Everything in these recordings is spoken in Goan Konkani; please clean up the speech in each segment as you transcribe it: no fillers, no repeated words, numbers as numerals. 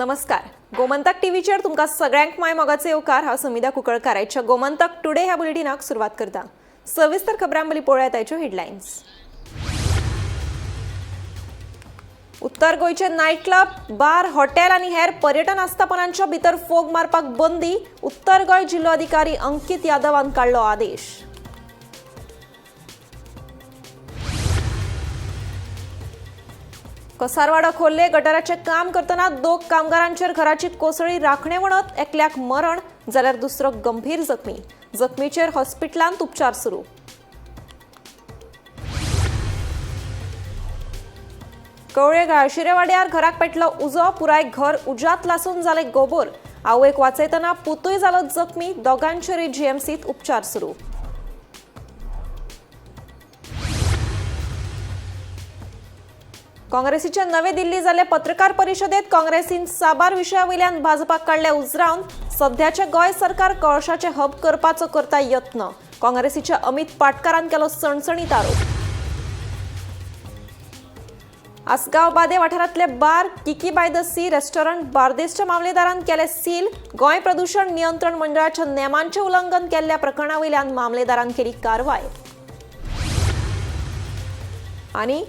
नमस्कार, गोमंतक टीव्हीचेर तुमकां सगळ्यांक माय मोगाचे येवकार. हांव समिधा कुंकळकार. आयच्या गोमंतक टुडे ह्या बुलेटिनाक सुरवात करता. सविस्तर खबरां पयलीं पळोवया आयच्यो हेडलायन्स. उत्तर गोंयचे नायट क्लब, बार, हॉटेल आनी हेर पर्यटन आस्थापनांच्या भितर फोग मारपाक बंदी. उत्तर गोंय जिल्लोधिकारी अंकित यादवान काडलो आदेश. कसारवाडो खोर्ले गटाराचें काम करतना दोग कामगारांचेर घराची कोसळी. राखणे वणत एकल्याक मरण जाल्यार दुसरो गंभीर जखमी. जखमीचेर हॉस्पिटलांत उपचार सुरू. कवळे गाळशिरेवाड्यार घराक पेटलो उजो. पुराय घर उज्यात लासून जाले गोबोर. आवयक वाचयतना पुतूय जालो जखमी. दोगांचेरूय जीएमसीत उपचार सुरू. काँग्रेसीचे नवे दिल्ली जाल्ले पत्रकार परिशदेत काँग्रेसीन साबार विशया वयल्यान भाजपाक काडले उजरावन. सध्याचे गोंय सरकार कळशाचे हब करपाचो करता यत्न. काँग्रेसीच्या अमित पाटकारान केलो सणसणीत आरोप. आसगांव बादे वाठारांतले bar Kiki by the sea restaurant बार्देसच्या मामलेदारान केले सील. गोंय प्रदूषण नियंत्रण मंडळाच्या नेमांचे उल्लंघन केल्ल्या प्रकरणा वयल्यान मामलेदारान केली कारवाय. आणि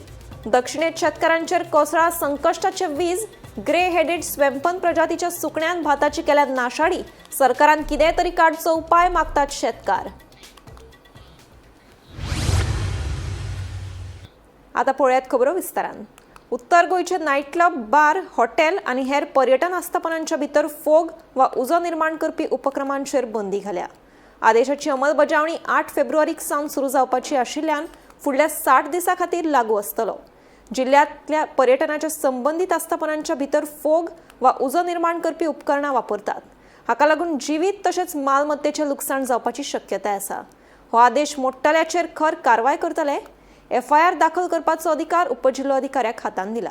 दक्षिणेत शेतकऱ्यांचेर कोसळा संकश्टाचे वीज. ग्रे हेडेड स्वॅम्पन प्रजातीच्या सुकण्यान भाताची केल्या नाशाडी. सरकारान कितें तरी काडचो उपाय मागतात शेतकार. आता पळयात खबरो विस्तारान. उत्तर गोंयचे नायट क्लब, बार, हॉटेल आनी हेर पर्यटन आस्थापनांच्या भितर फोग वा उजो निर्माण करपी उपक्रमांचेर बंदी घाल्या. आदेशाची अंमलबजावणी 8 फेब्रुवारीक सावन सुरू जावपाची आशिल्ल्यान फुडल्या 60 दिसां खातीर लागू आसतलो. जिल्ल्यांतल्या पर्यटनाच्या संबंदीत आस्थापनांच्या भितर फोग वा उजो निर्माण करपी उपकरणां वापरतात. हाका लागून जिवीत तशेंच मालमत्तेचें लुकसाण जावपाची शक्यताय आसा. हो आदेश मोडटल्याचेर खर कारवाय करतले. एफआयआर दाखल करपाचो अधिकार उपजिल्लोधिकाऱ्याक हातान दिला.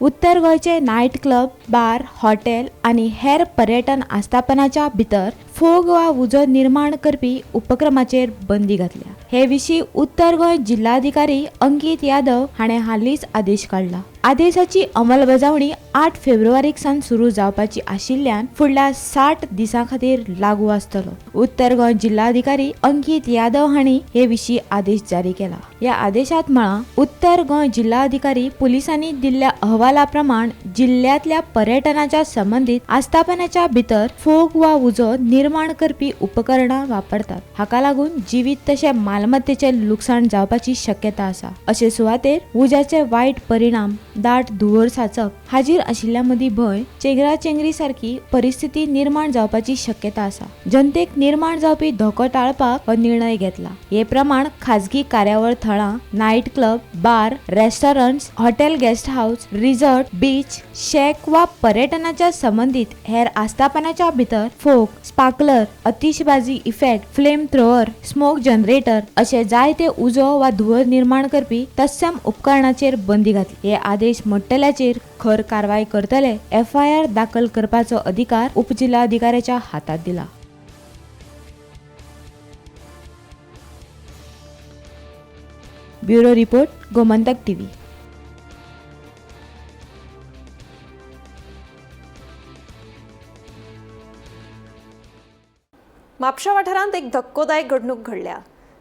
उत्तर गोंयचे नायट क्लब, बार, हॉटेल आनी हेर पर्यटन आस्थापनाच्या भितर फोग वा उजो निर्माण करपी उपक्रमाचेर बंदी घातल्या. हे विशीं उत्तर गोंय जिल्हाधिकारी अंकित यादव हाणें हालींच आदेश काडला. आदेशाची अंमलबजावणी 8 फेब्रुवारीक सावन सुरू जावपाची आशिल्ल्यान फुडल्या 60 दिसां खातीर लागू आसतलो. उत्तर गोंय जिल्हाधिकारी अंकित यादव हांणी हे विशीं आदेश जारी केला. ह्या आदेशांत म्हळां, उत्तर गोंय जिल्हाधिकारी पुलिसांनी दिल्ल्या अहवाला प्रमाण जिल्ल्यांतल्या पर्यटनाच्या संबंदीत आस्थापनाच्या भितर फोग वा उजो निर्माण करपी उपकरणां वापरतात. हाका लागून जिवीत तशें मालमत्तेचें लुकसाण जावपाची शक्यता आसा. अशे सुवातेर उज्याचे वायट परिणाम, दाट धुंवर साचप, हाजीर आशिल्ल्या मदीं भंय, चेंगराचेंगरी सारकी परिस्थिती निर्माण जावपाची शक्यता आसा. जनतेक निर्माण जावपी धोको टाळपाक हो निर्णय घेतला. हे प्रमाण खाजगी कार्यावळ थळां, night club, bar, restaurants, hotel, guest house, resort, beach shack वा पर्यटनाच्या संबंदीत हेर आस्थापनाच्या भितर फोग, sparkler, अतिशबाजी effect, flame thrower, smoke generator असे जायते उजो वा धुंवर निर्माण करपी तत्सम उपकरणाचेर बंदी घातली. हे आदेश मोडटल्याचेर खर कारवाय करतले. एफआयआर दाखल करपाचो अधिकार उपजिल्हाधिकाऱ्याच्या हातात दिला. Bureau report, Gomantak TV. Mapusa वाठारांत एक धक्कोदायक घडणूक घडल्या.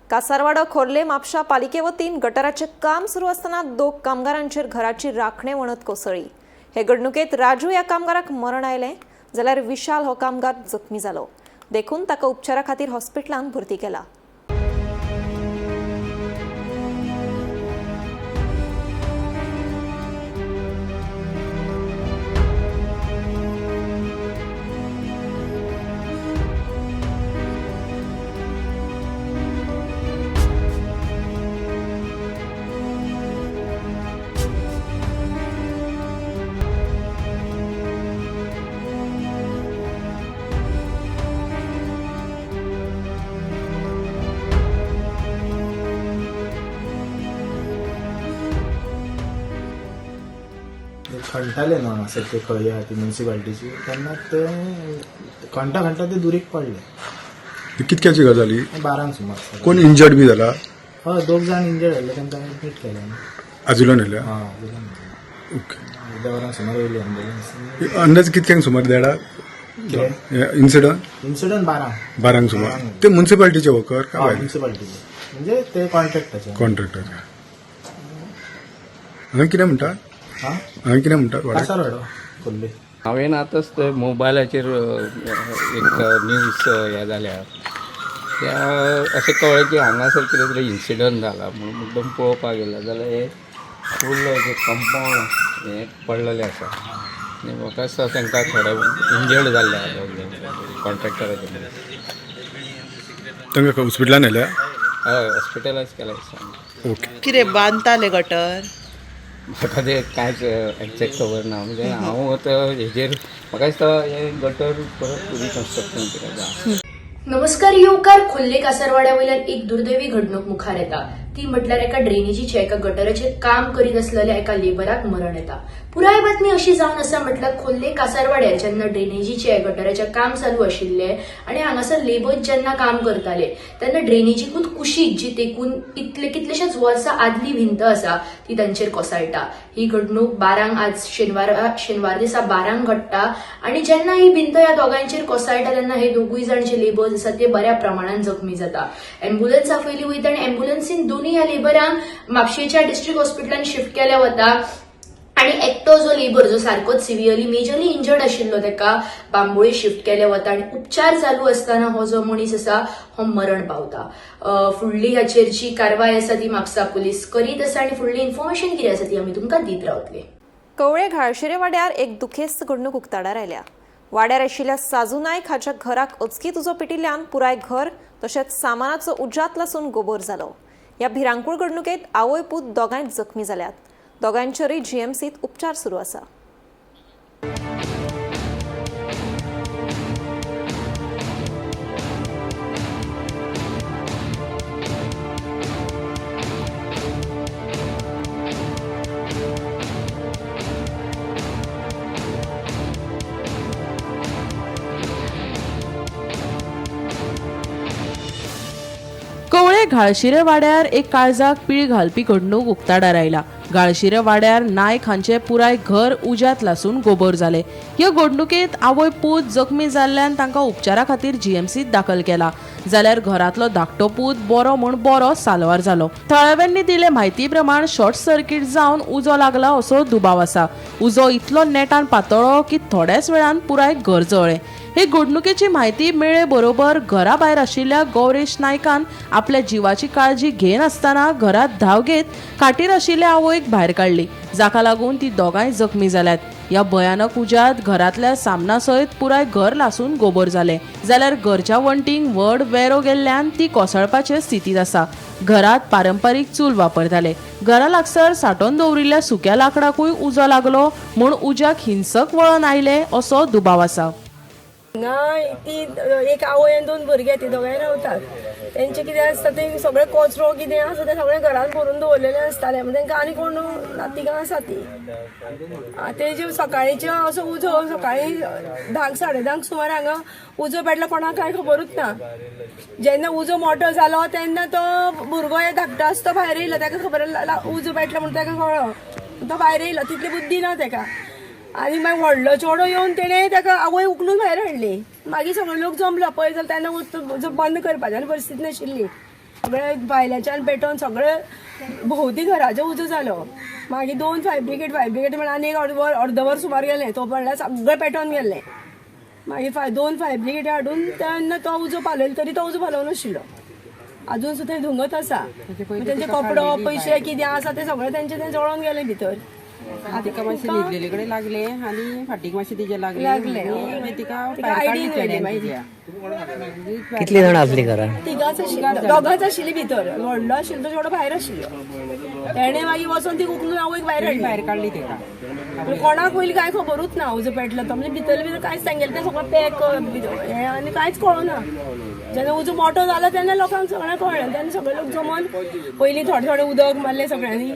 कासारवाडो खोर्ले म्हापशा पालिके वतीन गटाराचें काम सुरू आसतना दोग कामगारांचेर घराची राखणे वणत कोसळ्ळी. हे घडणुकेंत राजू ह्या कामगाराक मरण आयलें जाल्यार विशाल हो कामगार जखमी जालो. देखून ताका उपचारा खातीर हॉस्पिटलांत भरती केला. खणटाले न्हू हांगासर ते खळी आहा ती म्युनिसिपालिटीची, तेन्ना ते खणटा खणटा ते दुरीक पडले. कितक्याची गजाल ही? 12 सुमार. कोण इंजर्ड बी जाला? हय, दोग जाण इंजर्ड जाल्ले, तांकां एडमीट केले. आजुलो न्हेल्या. हां, आजुलो न्हेले. ओके. अर्द्या वरान सुमार येयली एम्बुलन्स. अंदाज कितक्यांक सुमार देडाक कितें? इन्सिडंट? इन्सिडंट 12. 12 सुमार. ते म्युन्सिपाल्टीचे वर्कर काय भायले? म्युन्सिपाल्टीचे, म्हणजे ते कॉन्ट्रॅक्टाचे. कॉन्ट्रॅक्टर. हांगा कितें म्हणटा? हां. हांगा कितें म्हणटा वाड्याक? कासारवाडो खोर्ले. हांवें आतांच ते मोबायलाचेर एक न्यूज हें जाल्या त्या अशें कळ्ळें की हांगासर कितें तरी इन्सिडंट जाला म्हणून मुद्दम पळोवपाक गेलो जाल्यार हें फूल जें कंपावंड हें पडलेलें आसा आनी म्हाका दिसता तांकां थोडे इंजर्ड जाल्ले आसा कॉन्ट्रॅक्टराचे. तांकां हॉस्पिटलान न्हेल्या? हय, हॉस्पिटलायज केला दिसता. ओके. कितें बांदताले गटर? म्हाका तें कांयच एग्जॅक्ट खबर ना, म्हणजे हांव आतां हेजेर म्हाका दिसता हें गटर परत रिकन्स्ट्रक्शन कितें जाता. नमस्कार येवकार. खोर्ले कासारवाड्या वयल्यान एक दुर्दैवी घडणूक मुखार येता, ती म्हटल्यार एका ड्रेनेजीचे एका गटराचेर काम करीत आसलेल्या एका लेबराक मरण येता. पुराय बातमी अशी जावन आसा म्हटल्यार खोर्ले कासारवाड्यार जेन्ना ड्रेनेजीचे गटराचें काम चालू आशिल्लें आनी हांगासर लेबर जेन्ना काम करताले तेन्ना ड्रेनेजीकूच कुशीक जी तेकून इतले कितलेशेच वर्सां आदली भिंत आसा ती तांचेर कोसळटा. ही घडणूक 12 आज शेनवार दिसा 12 घडटा आनी जेन्ना ही भिंत ह्या दोगांचेर कोसळटा तेन्ना हे दोगूय जाण जे लेबर्स आसा ते बऱ्या प्रमाणान जखमी जाता. एम्ब्युलन्स आपयली वयता आनी एम्ब्युलन्सीन दोनूय ह्या लेबरांक म्हापशेच्या डिस्ट्रिक्ट हॉस्पिटलान शिफ्ट केल्या वता आनी एकटो जो लेबर जो सारकोच सिवियरली मेजरली इंजर्ड आशिल्लो ताका बांबोळी शिफ्ट केले वता आनी उपचार चालू आसतना हो जो मनीस आसा हो मरण पावता. फुडली हाचेर जी कारवाय आसा ती म्हापसा पुलीस करीत आसा आनी फुडली इन्फॉर्मेशन कितें आसा ती आमी तुमकां दीत रावतले. कवळे घाळशिरे वाड्यार एक दुखेस्त घडणूक उक्ताडार आयल्या. वाड्यार आशिल्ल्या साजू नायक हाच्या घराक अचकीत उजो पेटिल्ल्यान पुराय घर तशेंच सामानाचो उज्यांत लासून गोबोर जालो. ह्या भिरांकूळ घडणुकेंत आवय पूत दोगांय जखमी जाल्यात. दोगांचेरूय जीएमसीत उपचार सुरू आसा. कवळे घाळशिरे वाड्यार एक काळजाक पीळ घालपी घडणूक उक्ताडार आयला. घाळशिरे वाड्यार नायक हांचे पुराय घर उज्यांत लासून गोबोर जाले. ह्या घडणुकेंत आवय पूत जखमी जाल्ल्यान तांकां उपचारा खातीर जीएमसीत दाखल केला. जाल्यार घरांतलो धाकटो पूत बरो म्हूण बरो साल्वार जालो. थळाव्यांनी दिले म्हायती प्रमाण शॉर्ट सर्किट जावन उजो लागला असो दुबाव आसा. उजो इतलो नेटान पातळ्ळो की थोड्याच वेळान पुराय घर जळ्ळें. हे घडणुकेची म्हायती मेळ्ळे बरोबर घरा भायर आशिल्ल्या गौरेश नायकान आपल्या जिवाची काळजी घेनासतना घरात धांव घेत खाटीर आशिल्ल्या आवयक भायर काडली, जाका लागून ती दोगांय जखमी जाल्यात. ह्या भयानक उज्यांत घरांतल्या सामना सयत पुराय घर लासून गोबोर जालें. जाल्यार घरच्या वण्टींक व्हड वेरो गेल्ल्यान ती कोसळपाचे स्थितींत आसा. घरात पारंपारीक चूल वापरताले. घरा लागसर सांठोवन दवरिल्ल्या सुक्या लांकडाकूय उजो लागलो म्हूण उज्याक हिंसक वळण आयलें असो दुबाव आसा. हांगा ती एक आवय आनी 2 भुरगे ती दोगांय रावतात. तेंचे कितें आसता ते सगळे कचरो कितें आसा तें सगळें घरान भरून दवरलेलें आसतालें. म्हणजे तेंकां आनी कोण ना, तिगां आसा ती. तेजे सकाळीचे असो उजो सकाळी 10 10:30 सुमार हांगा उजो पेटलो, कोणाक कांय खबरूच ना. जेन्ना उजो मोटो जालो तेन्ना तो भुरगो हे धाकटो आसा तो भायर येयलो, ताका खबर उजो पेटलो म्हणून ताका कळ्ळो, तो भायर येयलो, तितली बुद्धी ना ताका. आनी मागीर व्हडलो चेडो येवन तेणें ताका आवय उखलून भायर हाडली. मागीर सगळे लोक जमलो पळय जाल्यार तेन्ना उजो बंद करपाची आनी परिस्थिती नाशिल्ली. सगळे भायल्याच्यान पेटोवन सगळे भोंवती घराचो उजो जालो. मागीर 2 फायर ब्रिगेड म्हणून आनी एक अर्दवर सुमार गेलें, तो म्हणल्यार सगळें पेटोवन गेल्लें. मागीर 2 फायर ब्रिगेड हाडून तेन्ना तो उजो पालयलो, तरी तो उजो पालोवं नाशिल्लो. अजून सुद्दां धुंगत आसा. तेंचे कपडो पयशे कितें आसा ते सगळें तेंचें तें जळोवन गेलें भितर. तिका मातशें न्हिदलेले कडेन लागले आनी फाटीक मातशें तिजे लागले, मागीर तिका आयडीन व्हेली. मागीर कितली जाणां आसली घरान? तिगांच आशिल्ली, दोगांच आशिल्ली भितर. व्हडलो आशिल्लो तो चेडो भायर आशिल्लो, तेणें मागीर वचोन ती उखलून आवयक भायर हाडली. भायर काडली तिका. कोणाक पयलीं कांय खबरूच ना उजो पेटलो तो, म्हणजे भितर भितर कांयच सांगेलें तें सगळें पॅक हें आनी कांयच कळना. जेन्ना उजो मोटो जालो तेन्ना लोकांक सगळें कळ्ळें, तेन्ना सगळे लोक जमोन पयलीं थोडे थोडे उदक मारलें सगळ्यांनी,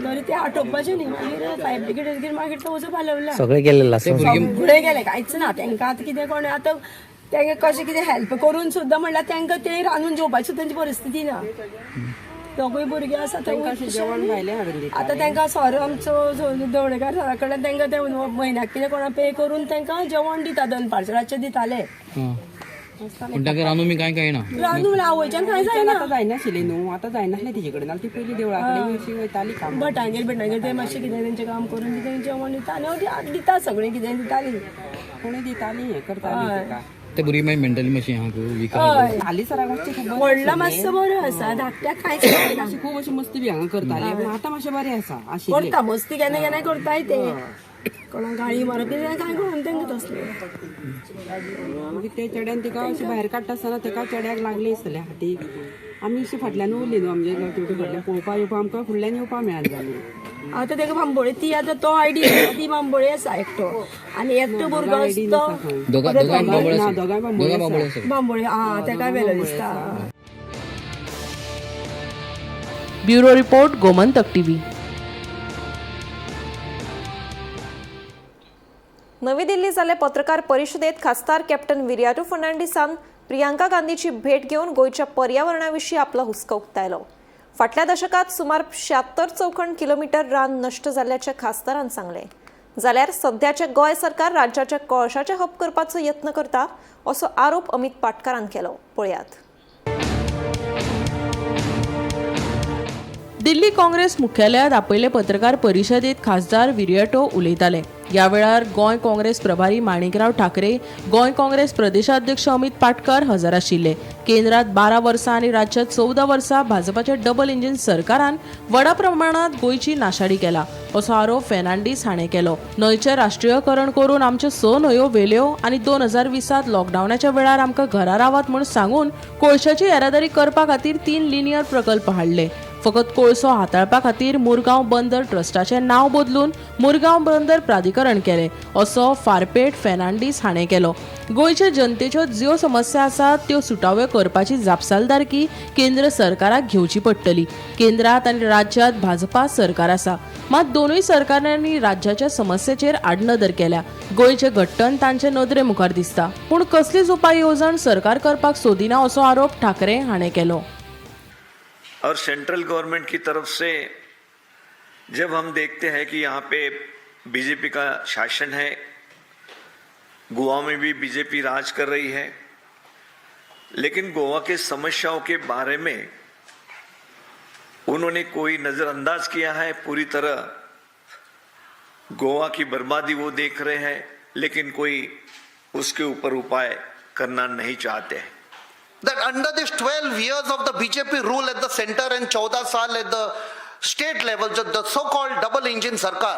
तरी तें आटोवपाचें न्ही. मागीर फायर ब्रिगेड मागीर तो उजो पालवला, सगळे गेले लासून, सगळे गेले, कांयच ना तेंकां. आतां कितें कोण आतां तेंकां कशें कितें हेल्प करून सुद्दां म्हणल्यार तेंकां तें रांदून जेवपाची सुद्दां तेंची परिस्थिती ना. दोगूय भुरगे आसा तांकां अशें जेवण भायलें हाडून दिता. आतां तांकां सर आमचो दवडेकार सरा कडल्यान तांकां ते म्हयन्याक कितें कोणा पे करून तांकां जेवण दिता, दनपारचें रातचें दिताले. पूण तांकां रांदून बी कांय कळना. रांदून आवयच्यान कांय जायना. आतां जायनाशिल्लें न्हू, आतां जायनासलें तिजे कडेन, ती पयलीं देवळा कडेन अशी वयताली काम, भटांगेर बिटांगेर ते मातशें कितें तेंचें काम करून कितें जेवण दिता आनी दिता सगळें कितें दिताली, कोणी दिताली हें करताली तिका. ते भुरगीं मागीर मेंटली मातशी आहा वीक. हय, हालीं सराक मातशें खूब व्हडलो मातसो बरो आसा, धाकट्याक कांयच मातशें खूब अशी मस्ती बी हांगा करताली, पूण आतां मातशें बरें आसा आशिल्लें. करता मस्ती केन्ना केन्ना करताय ते, कोणाक गाळी मारप कितें कांय कळना तांकां तसलें. मागीर ते चेड्यान तिका अशें भायर काडटा आसतना तेका चेड्याक लागलें आसतलें हातीक. आमी अशी फाटल्यान उरली न्हू, आमगे तेवटेन फाटल्यान पळोवपा येवपा आमकां फुडल्यान येवपा मेळना जालें. आतां ताका बांबोळे ती आतां तो आयडी ती बांबोळे आसा एकटो, आनी एकटो भुरगो आसता तो बांबोळे आं ताका व्हेलो दिसता. Bureau report, Gomantak TV. नवी दिल्ली जाल्ले पत्रकार परिशदेत खासदार कॅप्टन विरियाटो फर्नांडीसान प्रियांका गांधीची भेट घेवन गोंयच्या पर्यावरणा विशीं आपलो हुस्को उक्तायलो. फाटल्या दशकात सुमार 76 चौखण किलोमीटर रान नश्ट जाल्ल्याचें खासदारान सांगलें. जाल्यार सध्याचें गोंय सरकार राज्याच्या कोळशाचें हब करपाचो यत्न करता असो आरोप अमित पाटकारान केलो. पळयात. दिल्ली काँग्रेस मुख्यालयात आपयले पत्रकार परिशदेत खासदार विरियाटो उलयताले. ह्या वेळार गोंय काँग्रेस प्रभारी माणिकराव ठाकरे, गोंय काँग्रेस प्रदेशाध्यक्ष अमित पाटकर हजर आशिल्ले. केंद्रात 12 वर्सां आनी राज्यात 14 वर्सां भाजपाच्या डबल इंजिन सरकारान व्हडा प्रमाणात गोंयची नाशाडी केला असो आरोप फेर्नांडीस हाणें केलो. न्हंयचें राष्ट्रीयकरण करून आमच्यो 6 न्हंयो व्हेल्यो आनी 2020 लॉकडावनाच्या वेळार आमकां घरा रावात म्हूण सांगून कोळशाची येरादारी करपा खातीर 3 लिनियर प्रकल्प हाडले. फकत कोळसो हाताळपा खातीर मुरगांव बंदर ट्रस्टाचें नांव बदलून मुरगांव बंदर प्राधिकरण केलें असो फारपेट फेर्नांडीस हाणें केलो. गोंयचे जनतेच्यो ज्यो समस्या आसात त्यो सुटाव्यो करपाची जापसालदारकी केंद्र सरकाराक घेवची पडटली. केंद्रात आनी राज्यात भाजपा सरकार आसा, मात दोनूय सरकारांनी राज्याच्या समस्येचेर आडनदर केल्या. गोंयचें घट्टण तांचे नदरे मुखार दिसता, पूण कसलीच उपाय येवजण सरकार करपाक सोदिना असो आरोप ठाकरे हाणें केलो. और सेंट्रल गवर्नमेंट की तरफ से जब हम देखते हैं कि यहाँ पे बीजेपी का शासन है, गोवा में भी बीजेपी राज कर रही है, लेकिन गोवा के समस्याओं के बारे में उन्होंने कोई नज़रअंदाज किया है। पूरी तरह गोवा की बर्बादी वो देख रहे हैं, लेकिन कोई उसके ऊपर उपाय करना नहीं चाहते हैं। That under this 12 years of the BJP rule at the center and 14 saal at the state level, the so-called double engine sarkar,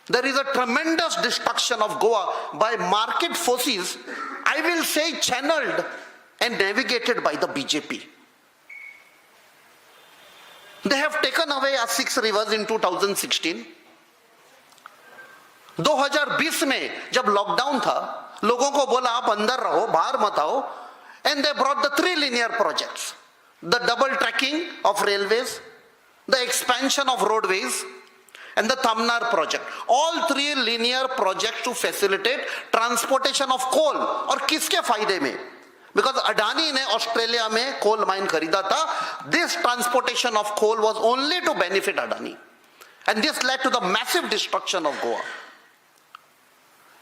there is a tremendous destruction of Goa by market forces, I will say channeled and navigated by the BJP. They have taken away our 6 rivers in 2016. 2020 में जब लॉकडाउन था, लोगों को बोला आप अंदर रहो, बाहर मत आओ. And they brought the 3 linear projects, the double tracking of railways, the expansion of roadways, and the Tamnar project. All 3 linear projects to facilitate transportation of coal. और किसके फायदे में? Because Adani ने ऑस्ट्रेलिया में कोल माइन खरीदा था. This transportation of coal was only to benefit Adani, and this led to the massive destruction of Goa.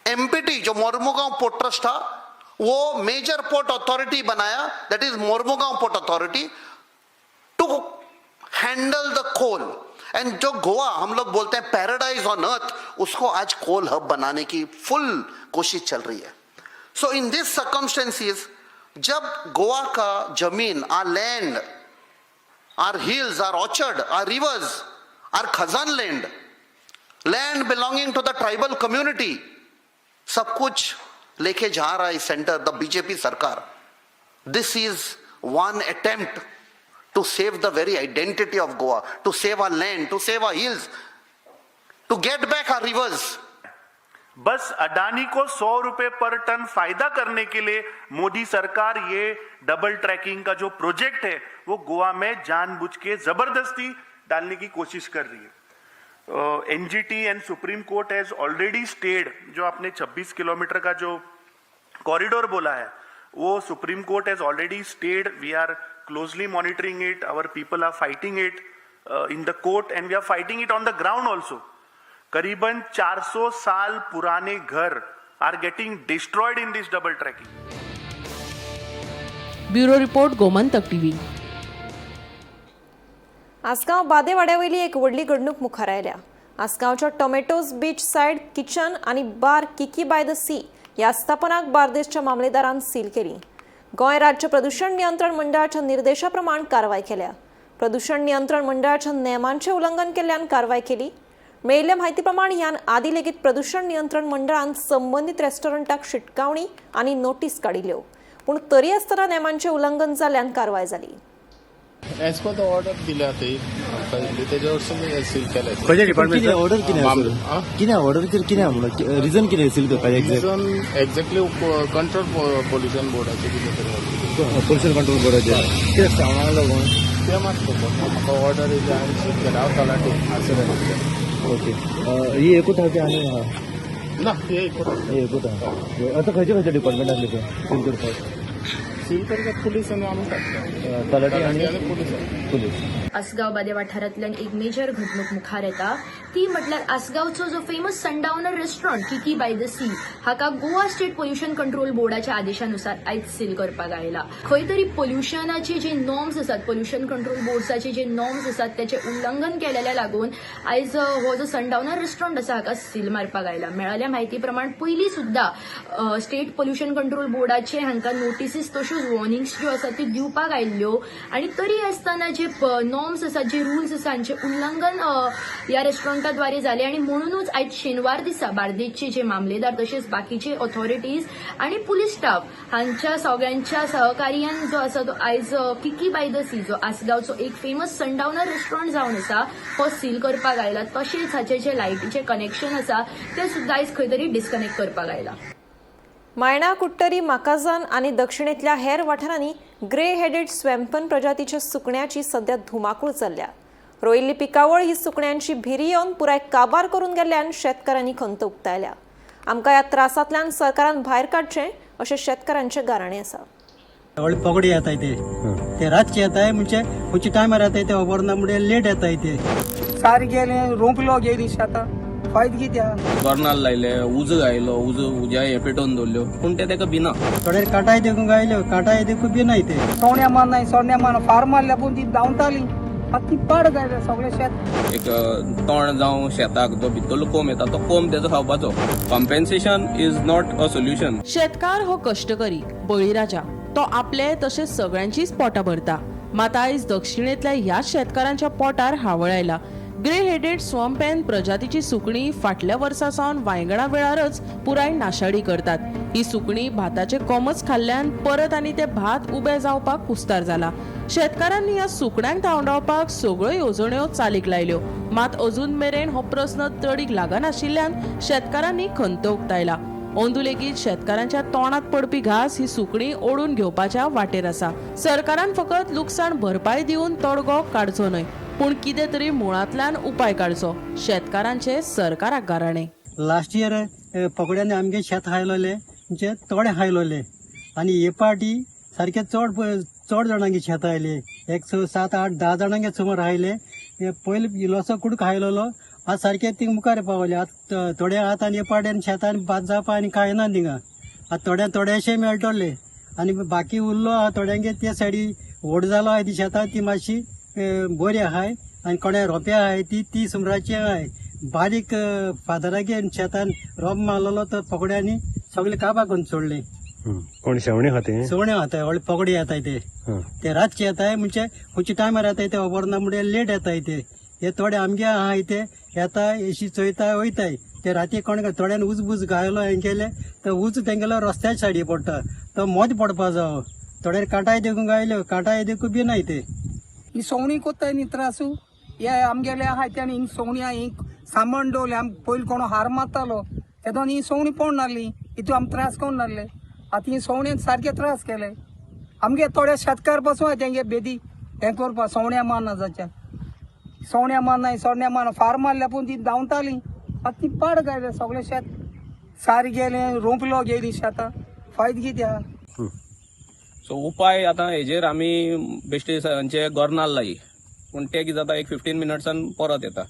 MPT जो मोरमुगांव पोर्ट ट्रस्ट था, वो मेजर पोर्ट अथॉरिटी बनाया, that is Mormugao port authority, to handle the coal. And जो गोवा हम लोग बोलते हैं पैराडाइज ऑन अर्थ, उसको आज कोल हब बनाने की फुल कोशिश चल रही है. सो इन this circumstances, जब गोवा का जमीन, our land, our hills, our orchard, our rivers, our khazan land, land belonging to the tribal community, सब कुछ लेके जा रहा है सेंटर, the BJP सरकार. This is one attempt to save the very identity of Goa, to save our land, to save our hills, to get back our rivers. बस अडानी को 100 रुपए पर टन फायदा करने के लिए मोदी सरकार ये डबल ट्रैकिंग का जो प्रोजेक्ट है वो गोवा में जानबूझ के जबरदस्ती डालने की कोशिश कर रही है। NGT and supreme court has already stayed, जो आपने 26 किलोमीटर का जो कॉरिडोर बोला है वो Supreme Court has already stayed. We are closely monitoring it. Our people are fighting it in the court and we are fighting it on the ground also. करीबन 400 साल पुराने घर are getting destroyed in this double tracking. Bureau report, Gomantak TV. Assagao बादेवाड्यावयली एक व्हडली घडणूक मुखार आयल्या. आसगांवच्या टोमॅटोज बीच सायड किचन आनी bar Kiki by the sea ह्या आस्थापनाक बार्देसच्या मामलेदारान सील केली. गोंय राज्य प्रदूषण नियंत्रण मंडळाच्या निर्देशा प्रमाण कारवाय केल्या. प्रदूषण नियंत्रण मंडळाच्या नेमांचें उल्लंघन केल्ल्यान कारवाय केली. मेळिल्ले म्हायती प्रमाण ह्यान आदी लेगीत प्रदूषण नियंत्रण मंडळान संबंदीत रेस्टॉरंटाक शिटकावणी आनी नोटीस काडिल्ल्यो, पूण तरी आसतना नेमांचें उल्लंघन जाल्ल्यान कारवाय जाली. एस्को तो ऑर्डर दिल्या थंय आमकां दिल्ली तेज्या वरसून सील केलें. खंयच्या डिपार्टमेंट? ऑर्डर कितें आसा? कितें ऑर्डर कितें म्हणून रिजन कितें सील करपाचें? रिजन एक्झॅक्टली कंट्रोल पोल्युशन बोर्डाचें कितें तरी. पोल्युशन कंट्रोल बोर्डाचें कितें सावणाक लागून? तें मात खबर ना म्हाका. ऑर्डर येयली आनी सील केलें. हांव तलाठी आसा. ओके, ही एकूच आहा की आनी आहा? ना, हे एकूच. ही एकूच आहा. आतां खंयचे खंयचे डिपार्टमेंट आसले ते सील करपाक? सील करपाक पुलीस आनी आमी. तलाठी आनी पुलीस. पुलीस. आसगांव बादे वाठारांतल्यान एक मेजर घडणूक मुखार येता, ती म्हटल्यार आसगांवचो जो famous sundowner restaurant Kiki by the Sea हाका गोवा स्टेट पोल्युशन कंट्रोल बोर्डाच्या आदेशानुसार आयज सील करपाक आयला. खंय तरी पोल्युशनाचे जे नॉर्म्स आसात, पोल्युशन कंट्रोल बोर्डाचे जे नॉर्म्स आसात, त्याचे उल्लंघन केलेल्या लागून आयज हो जो सनडावनर रेस्टॉरंट आसा हाका सील मारपाक आयला. मेळाल्या म्हायती प्रमाण पयलीं सुद्दां स्टेट पोल्युशन कंट्रोल बोर्डाचे हांकां नोटिसीस तश्योच वॉर्निंग्स ज्यो आसात त्यो दिवपाक आयिल्ल्यो आनी तरी आसतना जे नॉर्म्स आसात, जे रुल्स आसा, हांचे उल्लंघन ह्या रेस्टॉरंटाद्वारे जाले आनी म्हणूनच आयज शेनवार दिसा बार्देसचे जे मामलेदार तशेंच बाकीचे ऑथॉरिटीज आनी पुलीस स्टाफ हांच्या सगळ्यांच्या सहकार्यान जो आसा तो आयज किकी बाय the C जो आसगांवचो एक फेमस सनडावनर रेस्टॉरंट जावन आसा हो सील करपाक आयला. तशेंच हाचे जे लायटीचे कनेक्शन आसा ते सुद्दां आयज खंय तरी डिस्कनेक्ट करपाक आयला. मायणा, कुडटरी, माकाझान आनी दक्षिणेंतल्या हेर वाठारांनी ग्रे हेडेड स्वॅम्पन प्रजातीच्या सुकण्याची सध्या धुमाकूळ चल्ल्या. रोयिल्ली पिकावळ ही सुकण्यांची भिरी येवन पुराय काबार करून गेल्ल्यान शेतकारांनी खंत उक्तायल्या. आमकां ह्या त्रासांतल्यान सरकारान भायर काडचें अशें शेतकारांचें गाराणें आसा. व्हडले पगडी येताय ते ते रातचे येताय, म्हणजे खंयच्या टायमार येताय ते खबर ना, म्हणजे लेट येताय ते. सारी गेले, रोंपलो गेली शेतां, फायद कित्याक? बर्नाल लायले, उजो घायलो, उजो उज्या हे पेटोवन दवरल्यो, पूण ते ताका भिना. थोडे कांटाय देखून गायल्यो, कांटाय देखून बी नाय ते. सवण्या मान, सोण्या मान फार मारल्या, पूण ती धांवताली. आतां ती पाड जायले सगळें शेत. एक तण जावं शेताक जो भितरलो कोंब येता तो कोंब तेजो खावपाचो. Compensation is not a solution. शेतकार हो कश्टकरी बळीराजा. तो आपले तशेंच सगळ्यांचीच पोटां भरता. मात आयज दक्षिणेंतल्या ह्याच शेतकारांच्या पोटार हावळ आयला. ग्रे हेडेड स्वॅम्पहेन प्रजातीची सुकणीं फाटल्या वर्सा सावन वायंगणा वेळारच पुराय नाशाडी करतात. ही सुकणीं भाताचे कोमच खाल्ल्यान परत आनी ते भात उबे जावपाक कुस्तार जाला. शेतकारांनी ह्या सुकण्यांक धांवडावपाक सगळ्यो येवजण्यो चालीक लायल्यो, मात अजून मेरेन हो प्रस्न तडीक लागनाशिल्ल्यान शेतकारांनी खंत उक्तायला. अंदू लेगीत शेतकारांच्या तोंडात पडपी घास ही सुकणीं ओडून घेवपाच्या वाटेर आसा. सरकारान फकत लुकसाण भरपाय दिवन तोडगो काडचो न्हय, पूण कितें तरी मुळांतल्यान उपाय काडचो, शेतकारांचे सरकाराक गाराणें. लास्ट इयर पगड्यांनी आमगे शेत खायलोले, म्हणजे थोडे खायलोले आनी हे पार्टी सारके चड चड जाणांगे शेत आयले. एक स 7 8 10 जाणांगे सुमार आयले. पयले इल्लोसो कुडको खायलोलो, आतां सारके थिंग मुखार पावले. आतां थोडे आतां आनी हे पार्टी आनी शेतान भात जावपा आनी कांय ना थिंगा. आतां थोड्या थोडेशे मेळटले आनी बाकी उरलो आहा थोड्यांगे ते सायडी व्हड जालो आहा ती शेतां, ती मातशी बरी आहाय आनी कोणा रोंपे आहाय ती ती सुमराची आहाय. बारीक फादरागे शेतान रोप मारलेलो तो पगड्यांनी सगळे काबा करून सोडले. कोण शेवणे खाते? सवणे खाताय, व्हडले पगडी येताय ते ते रातचे येताय, म्हणजे खंयच्या टायमार येताय ते खबर ना, म्हणजे लेट येताय ते. हे थोडे आमगे आहाय ते येताय अशी चोयताय वयताय ते राती. कोण थोड्यान उज बुज घायलो हें केलें तर उज तेंगेलो रस्त्याच्या सायडी पडटा, तो मोद पडपा जावो. थोड्यान कांटाय देखून गायल्यो, कांटाय देखून बी नाय ते. ही सवणीं कोत्ताय न्ही त्रासू. हे आमगेले आहाय ते आनी हिंग सवणीं आहा, हिंग सामान दवरलें. आम पयलीं कोणो हार मारतालो तेदोन ही सवणीं पडून नासली, हितू आम त्रास करून नासले. आतां ही सवणीन सारके त्रास केले आमगे. थोडे शेतकार पासून आहाय तेंगे बेदी हें करपा. सवण्या मान जाच्या, सवण्या मान, सोण्या मान फार मारल्या, पूण ती धांवताली. आतां ती पाड गायले सगळें शेत. सारी गेलें, रोंपलो गेली शेतां, फायद कित्याक? सो उपाय आतां हेजेर आमी बेश्टे हांचे गोरनाल लायी, पूण ते कितें जाता, एक 15 मिनट्सान परत येता.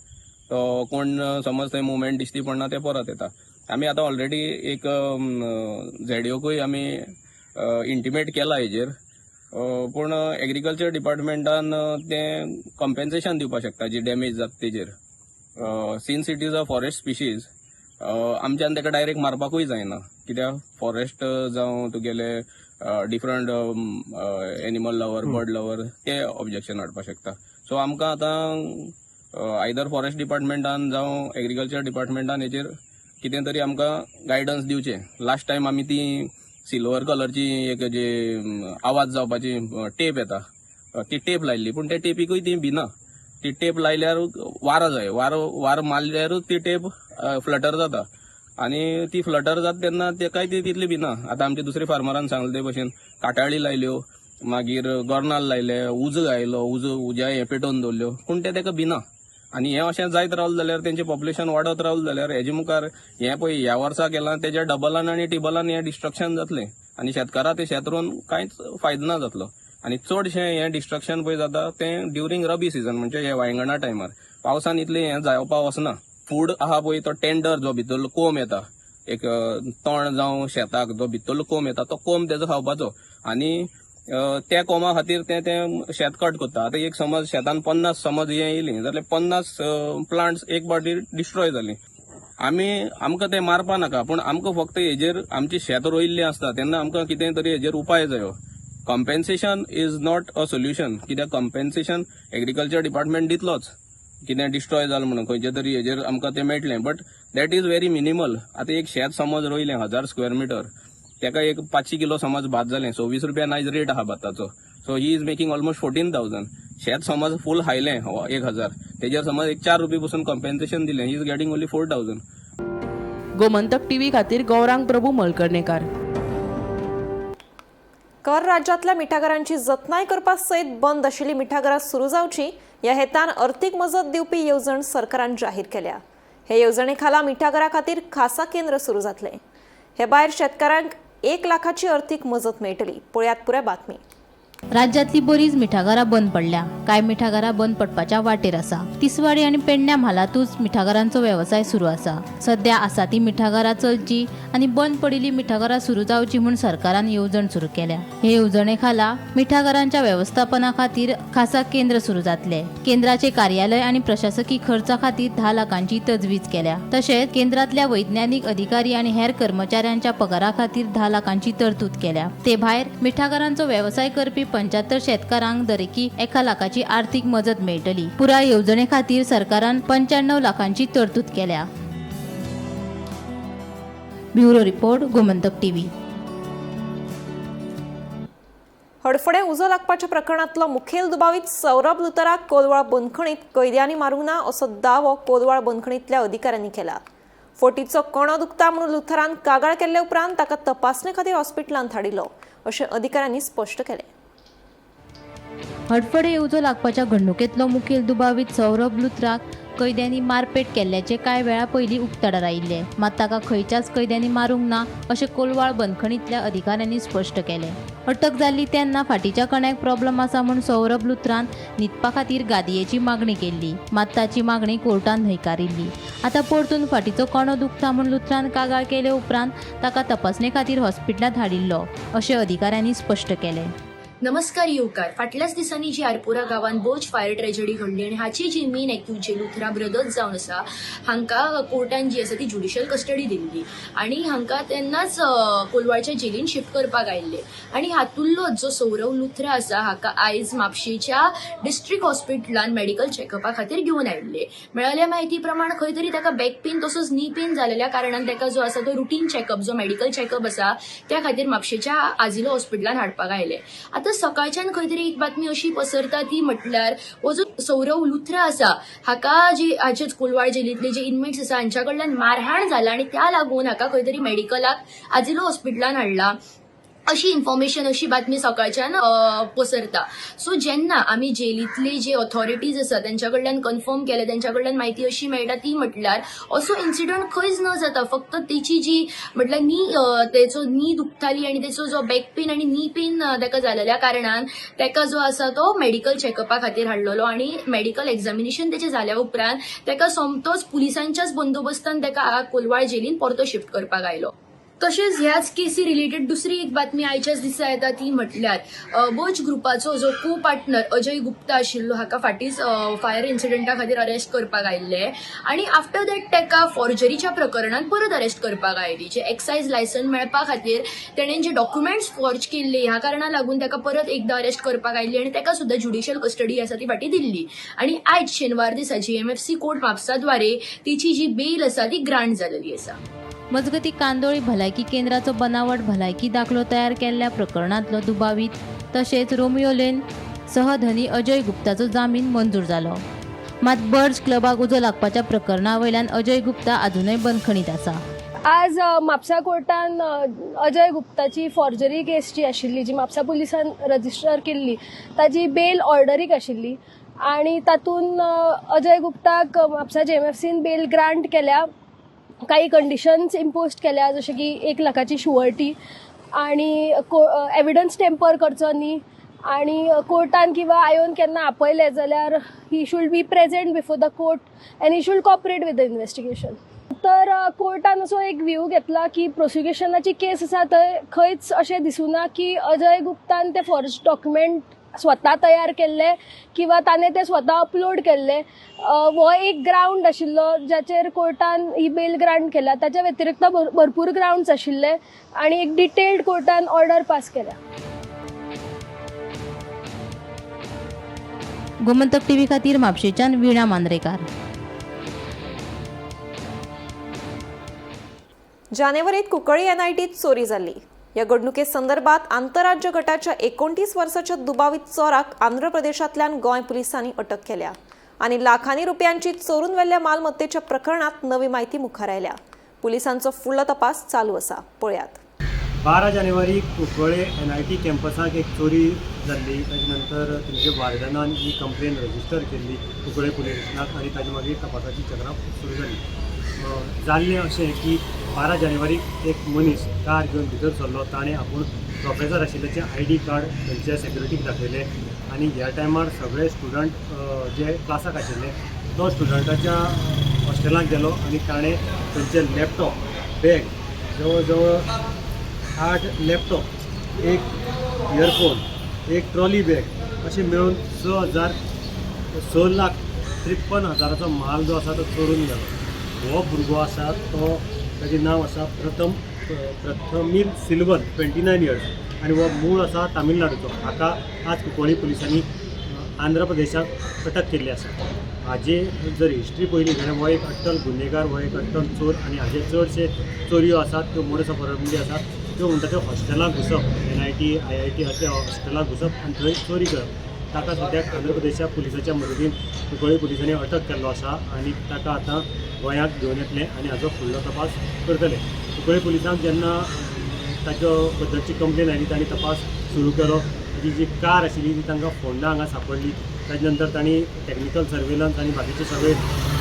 तो कोण समज थंय मुवमेंट दिश्टी पडना, ते परत येता. आमी आतां ऑलरेडी एक झेडिओकूय आमी इंटिमेट केला हेजेर, पूण एग्रीकल्चर डिपार्टमेंटान तें कंपेन्सेशन दिवपाक शकता जी डॅमेज जाता तेजेर. Since it is a forest species, आमच्यान ताका डायरेक्ट मारपाकूय जायना, कित्याक फॉरेस्ट जावं तुगेले different animal lover, bird lover ते ऑब्जेक्शन हाडपाक शकता. सो आमकां आतां आयदर फॉरेस्ट डिपार्टमेंटान जावं एग्रीकल्चर डिपार्टमेंटान हेजेर कितें तरी आमकां गायडन्स दिवचें. लास्ट टायम आमी ती सिल्वर कलरची एक जे आवाज जावपाची टेप येता, ती टेप लायल्ली, पूण त्या टेपीकूय ती भिना. ती टेप लायल्यार वारो जाय, वारो वारो मारल्यारूच ती टेप फ्लटर जाता आनी ती फ्लटर जाता तेन्ना तेकाय ती तितली भिना. आतां आमचे दुसरे फार्मरान सांगले ते भशेन काटाळी लायल्यो, मागीर गोरनाल लायले, उजो घायलो, उजो उज्या हें पेटोवन दवरल्यो, पूण ते तेका भिना. आनी हें अशें जायत रावलें जाल्यार, तेंचें पॉप्युलेशन वाडत रावलें जाल्यार, हेजे मुखार हें पळय ह्या वर्सा केलां तेज्या डबलान आनी टिबलान हें डिस्ट्रक्शन जातलें आनी शेतकाराक तें शेत रोवन कांयच फायदो ना जातलो. आनी चडशें हें डिस्ट्रक्शन पळय जाता तें ड्युरींग रबी सिजन, म्हणजे हे वायंगणा टायमार. पावसान इतलें हें जावपा वचना. फूड आहा पळय तो टेंडर जो भितरलो कोंब येता, एक तण जावं शेताक जो भितरलो कोंब येता तो कोंब तेजो खावपाचो आनी त्या कोमा खातीर ते तें शेत कट करता. आतां एक समज शेतान 50 समज हें येयली जाल्यार 50 प्लांट्स एक पावटी डिस्ट्रॉय जाली. आमी आमकां तें मारपा नाका, पूण आमकां फक्त हेजेर आमची शेत रोयिल्लीं आसता तेन्ना आमकां कितें तरी हेजेर उपाय जायो. Compensation is not a solution, कित्याक कंपेन्सेशन एग्रीकल्चर डिपार्टमेंट दितलोच, कितें डिस्ट्रॉय जालें म्हणून खंयचे तरी हेजेर आमकां तें मेळटलें, but that is very minimal. आतां एक शेत समज रोयलें 1000 स्क्वेअर मिटर, तेका एक 500 किलो समज भात जालें, 26 रुपया आयज रेट आहा भाताचो, so he is making almost 14,000. शेत समज फूल हायलें 1000, तेजेर समज एक 4 रुपये पसून कंपेन्सेशन दिलें, he is getting only 4,000. Gomantak TV खातीर गौरांग प्रभू मलकर्णेकार. कर राज्यांतल्या मिठागरांची जतनाय करपा सयत बंद आशिल्ली मिठागरां सुरू जावची ह्या हेतान अर्थीक मजत दिवपी येवजण सरकारान जाहीर केल्या. हे येवजणे खाला मिठागरा खातीर खासा केंद्र सुरू जातलें. हे भायर शेतकारांक 1 लाखाची अर्थीक मजत मेळटली. पळयात पुराय बातमी. राज्यांतली बरीच मिठागरां बंद पडल्या. कांय मिठागरां बंद पडपाच्या वाटेर आसा. तिसवाडी आनी पेडण्या म्हालांतूच मिठागरांचो वेवसाय सुरू आसा. सध्या आसा ती मिठागरां चलची आनी बंद पडिल्ली मिठागरां सुरू जावची म्हूण सरकारान येवजण सुरू केल्या. हे येवजणे खाला मिठागरांच्या वेवस्थापना खातीर खासा केंद्र सुरू जातले. केंद्राचे कार्यालय आनी प्रशासकी खर्चा खातीर 10 लाखांची तजवीज केल्या. तशेंच केंद्रांतल्या वैज्ञानिक अधिकारी आनी हेर कर्मचाऱ्यांच्या पगारा खातीर 10 लाखांची तरतूद केल्या. ते भायर मिठागरांचो वेवसाय करपी 75 शेतकारांक दरेकी 1 लाखाची आर्थिक मजत मेळटली. पुराय येवजणे खातीर सरकारान 95 लाखांची तरतूद केल्या. Bureau report, Gomantak TV. Hadfade उजो लागपाच्या प्रकरणांतलो मुखेल दुबावीत सौरभ लुथराक कोलवाळ बंदखणीत कैद्यांनी मारूंक ना असो दावो कोलवाळ बंदखणींतल्या अधिकाऱ्यांनी केला. फोटीचो कणो दुखता म्हणून लुथरान कागाळ केल्ले उपरांत ताका तपासणे खातीर हॉस्पिटलांत धाडिल्लो अशें अधिकाऱ्यांनी स्पश्ट केलें. हडफडें उजो लागपाच्या घडणुकेंतलो मुखेल दुबावीत सौरभ लुथराक कैद्यांनी मारपेट केल्ल्याचे कांय वेळा पयलीं उक्ताडार आयिल्ले. मात ताका खंयच्याच कैद्यांनी मारूंक ना अशें कोलवाळ बंदखणींतल्या अधिकाऱ्यांनी स्पश्ट केलें. अटक जाल्ली तेन्ना फाटीच्या कण्याक प्रॉब्लम आसा म्हूण सौरभ लुथरान न्हिदपा खातीर गादयेची मागणी केल्ली. मात ताची मागणी कोर्टान न्हयकारिल्ली. आतां परतून फाटीचो कणो दुखता म्हूण लुथरान कागाळ केले उपरांत ताका तपासणे खातीर हॉस्पिटलांत धाडिल्लो अशें अधिकाऱ्यांनी स्पश्ट केलें. नमस्कार येवकार. फाटल्याच दिसांनी जी आरपोरा गांवांत बर्च फायर ट्रेजडी घडली आनी हाची जी मेन एक्यूज जे लुथरा ब्रदर्स जावन आसा हांकां कोर्टान जी आसा ती ज्युडिशियल कस्टडी दिल्ली आनी हांकां तेन्नाच कोलवाळच्या जेलीन शिफ्ट करपाक आयिल्ले. आनी हातूंतलोच जो सौरव लुथरा आसा हाका आयज म्हापशेच्या डिस्ट्रिक्ट हॉस्पिटलान मेडिकल चॅकअपा खातीर घेवन आयिल्ले. मेळिल्ल्या म्हायती प्रमाण खंय तरी ताका बॅक पेन तसोच नी पेन जालेल्या कारणान ताका जो आसा तो रुटीन चॅकअप जो मेडिकल चॅकअप आसा त्या खातीर म्हापशेच्या आजिलो हॉस्पिटलान हाडपाक आयले. आतां सकाळच्यान खंय तरी एक बातमी अशी पसरता ती म्हटल्यार हो जो सौरव लुथरा आसा हाका जी हाचेच कोलवाळ जेलींतले जे इनमेट्स आसा हांच्या कडल्यान मारहाण जाला आनी त्या लागून हाका खंय तरी मेडिकलाक आजिलो हॉस्पिटलान हाडला. अशी इन्फॉर्मेशन, अशी बातमी सकाळच्यान पसरता. सो जेन्ना आमी जेलींतले जे ऑथॉरिटीज आसा तेंच्या कडल्यान कन्फर्म केले, तेंच्या कडल्यान म्हायती अशी मेळटा ती म्हटल्यार असो इन्सिडंट खंयच न जाता, फक्त तेची जी म्हटल्यार नी तेचो नी दुखताली आनी तेचो जो बॅक पेन आनी नी पेन ताका जालेल्या कारणान ताका जो आसा तो मेडिकल चॅकअपा खातीर हाडलेलो आनी मेडिकल एग्जामिनेशन तेचें जाल्या उपरांत ताका सोमतोच पुलिसांच्याच बंदोबस्तान ताका कोलवाळ जेलीन परतो शिफ्ट करपाक आयलो. तशेंच ह्याच केसी रिलेटेड दुसरी एक बातमी आयच्याच दिसा येता ती म्हटल्यार बर्च ग्रुपाचो जो को पार्टनर अजय गुप्ता आशिल्लो हाका फाटींच फायर इन्सिडंटा खातीर अरेस्ट करपाक आयिल्ले आनी आफ्टर that ताका फॉर्जरीच्या प्रकरणान परत अरेस्ट करपाक आयली. जे एक्सायज लायसन मेळपा खातीर तेणें जे डॉक्युमेंट्स फॉर्ज केल्ले ह्या कारणाक लागून ताका परत एकदां अरेस्ट करपाक आयिल्ली आनी ताका सुद्दां ज्युडिशियल कस्टडी आसा ती फाटीं दिल्ली. आनी आयज शेनवार दिसा GMFC court म्हापसाद्वारे तिची जी बेल आसा ती ग्रांट जालेली आसा. मजगती कांदोळी भलायकी केंद्राचो बनावट भलायकी दाखलो तयार केल्ल्या प्रकरणांतलो दुबावीत तशेंच रोमियो लेन सहधनी अजय गुप्ताचो जामीन मंजूर जालो. मात बर्ज क्लबाक उजो लागपाच्या प्रकरणा वयल्यान अजय गुप्ता अजुनय बंदखणीत आसा. आज म्हापसा कोर्टान अजय गुप्ताची फॉर्जरी केस जी आशिल्ली, जी म्हापसा पुलिसान रजिस्टर केल्ली, ताजी बेल ऑर्डरीक आशिल्ली आनी तातूंत अजय गुप्ताक म्हापसा JMFCन बेल ग्रांट केल्या, काही कंडिशन्स इम्पोज केल्या जशें की 1 लाखाची शुअरिटी आनी एविडन्स टेम्पर करचो न्ही आनी कोर्टान किंवा आयोन केन्ना आपयलें जाल्यार he should be present before the court and he should cooperate with the investigation. तर कोर्टान असो एक व्यू घेतला की प्रोसिक्युशनाची केस आसा थंय खंयच अशें दिसूना की अजय गुप्तान ते फॉर्ज डॉक्युमेंट स्वता तयार केल्ले किंवा ताणें ते स्वता अपलोड केल्ले. हो एक ग्रावंड आशिल्लो जाचेर कोर्टान ही बेल ग्रांट केल्या. ताच्या व्यतिरिक्त भरपूर ग्रावंड्स आशिल्ले आनी एक डिटेल्ड कोर्टान ऑर्डर पास केल्या. गोमंतक टीव्ही खातीर म्हापशेंच्यान वीणा मांद्रेकार. जानेवारीत कुंकळी NITत चोरी जाल्ली. ह्या घडणुके संदर्भात आंतरराज्य गटाच्या 29 वर्साच्या दुबावीत चोराक आंध्र प्रदेशांतल्यान गोंय पुलिसांनी अटक केल्या आनी लाखांनी रुपयांची चोरून व्हेल्ल्या मालमत्तेच्या प्रकरणात नवी म्हायती मुखार आयल्या. पुलिसांचो फुडलो तपास चालू आसा. पळयात. 12 जानेवारी कुंकळे NIT कॅम्पसाक एक चोरी जाल्ली. ताजे नंतर थंयचे वार्डनान ही कंप्लेन रजिस्टर केल्ली कुंकळे पुलीस स्टेशनाक आनी ताजे मागीर तपासाची चक्रां सुरू जाली. जाल्लें अशें की 12 जानेवारीक एक मनीस कार घेवन भितर सरलो. ताणें आपूण प्रोफेसर आशिल्ल्याचें ID card थंयच्या सेक्युरिटीक दाखयलें आनी ह्या टायमार सगळे स्टुडंट जे क्लासाक आशिल्ले तो स्टुडंटाच्या हॉस्टेलाक गेलो आनी ताणें थंयचे लॅपटॉप बॅग जवळ जवळ 8 लॅपटॉप, 1 इयरफोन, 1 ट्रॉली बॅग अशें मेळून 6,53,000 माल जो आसा तो चोरून गेलो. हो भुरगो आसा तो ताजें नांव आसा प्रथमील सिल्वन, 29 इयर्स आनी हो मूळ आसा तामिळनाडूचो. हाका आज कुंकळी पुलिसांनी आंध्र प्रदेशाक अटक केल्ली आसा. हाजे जर हिस्ट्री पळयली जाल्यार हो एक अट्टल गुन्हेगार, हो एक अट्टल चोर आनी हाजे चडशे चोरयो आसात त्यो मोडस ऑपरेंडी आसात त्यो म्हणटा त्यो हॉस्टेलाक घुसप, NIT IIT अशे हॉस्टेलाक घुसप आनी थंय चोरी करप. ताका सद्याक आंध्र प्रदेशा पुलिसाच्या मदतीन कुंकळी पुलिसांनी अटक केल्लो आसा आनी ताका आतां गोंयांत घेवन येतले आनी हाजो फुडलो तपास करतले. कुंकळी पुलिसांक जेन्ना ताच्या बद्दलची कंप्लेन आयली तांणी तपास सुरू केलो. ताची जी कार आशिल्ली ती तांकां फोंडा हांगा सांपडली. ताजे नंतर तांणी टॅक्निकल सर्वेलन्स आनी बाकीचे सगळे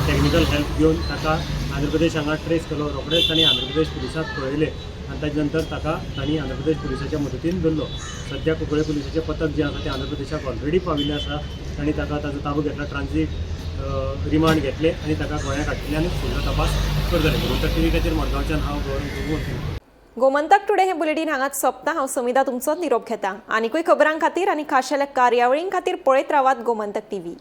टॅक्निकल हेल्प घेवन ताका आंध्र प्रदेश हांगा ट्रेस केलो. रोखडेच तांणी आंध्र प्रदेश पुलिसांक कळयलें आनी ताजे नंतर ताका तांणी आंध्र प्रदेश पुलिसाच्या मदतीन धरलो. सद्या कुंकळे पुलिसाचें पथक जें आसा तें आंध्र प्रदेशाक ऑलरेडी पाविल्लें आसा. तांणी ताका ताजो ताबो घेतला, ट्रान्जीट रिमांड घेतले आनी ताका गोंयांत हाडटले आनी फुडलो तपास करतले. गोमंतक टीव्ही खातीर मडगांवच्यान हांव गौरव प्रभू. गोमंतक टुडे हे बुलेटीन हांगाच सोंपता. हांव समिता तुमचो निरोप घेता. आनीकूय खबरां खातीर आनी खाशेल्या कार्यावळीं खातीर पळयत रावात गोमंतक टीव्ही.